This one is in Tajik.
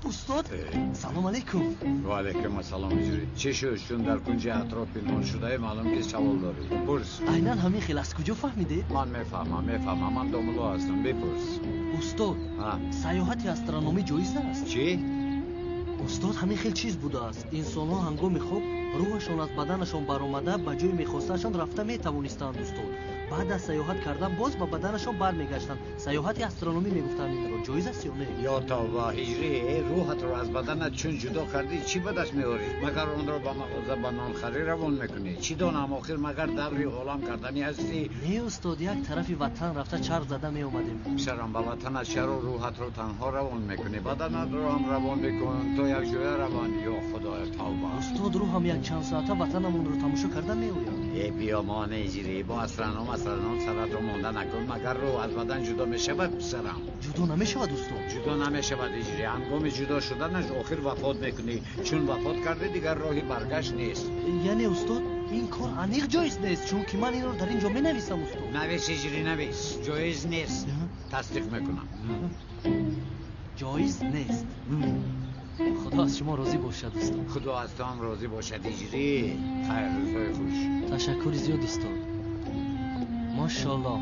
Устод, салом алейкум. Ва алейкум ассалом. Ҳиҷрӣ, чӣ шуд? Чун дар кунҷи атроф пинҳон шудаи, маълум ки савол дорӣ. Пурс. Айнан ҳамин хел, аз куҷо фаҳмидед? Ман мефаҳмам, мефаҳмам, ман домулло ҳастам, бипурс. Устод, сайёҳати астрономӣ ҷоиз аст? Чӣ? Устод, ҳамин хел чиз будааст. Инсонҳо ҳангоми хоб рӯҳашон аз баданашон баромада ба ҷои мехостаашон рафта метавонистанд, устод. Баъд аз сайёҳат кардан боз ба баданашон бармегаштанд. Сайёҳати астрономӣ мегуфтанд инро. Ҷоиз аст ё не? Ё тавба, ҳиҷрӣ, рӯҳатро аз баданат чун ҷудо кардӣ, чӣ ба даст меорӣ? Магар онро ба мағоза ба нонхарӣ равон мекунӣ? Чӣ донам, охир магар даври олам карданӣ ҳастӣ? Не, устод, як тарафи ватан рафта чарх зада меомадем. Писарам, ба ватанат чаро рӯҳатро танҳо равон мекунӣ? Баданатро ҳам равон бикун, то як ҷоя раванд. Ё худоё, тавба. Устод, рӯҳам як чанд соата ватанамонро тамошо карда меояд. Э, биёмон, ҳиҷрӣ, бо астроном астроном саратро монда накун. Магар рӯҳ аз бадан ҷудо мешавад, писарам? Ҷудо намешавад, устод. Ҷудо намешавад, ҳиҷрӣ. Ҳангоми ҷудо шуданаш охир вафот мекунӣ. Чун вафот кардӣ, дигар роҳи баргашт нест. Яъне, устод, ин кор аниқ ҷоиз нест, чунки ман инро дар ин ҷо менависам, устод. Навис, ҳиҷрӣ, навис. Ҷоиз нест, тасдиқ мекунам. Ҷоиз нест. Худо аз шумо розӣ бошад, устод. Худо аз ту ҳам розӣ бошад, ҳиҷрӣ. Хайр, рӯзҳои хуш. Ташаккури зиёд, устод. Мошоаллоҳ.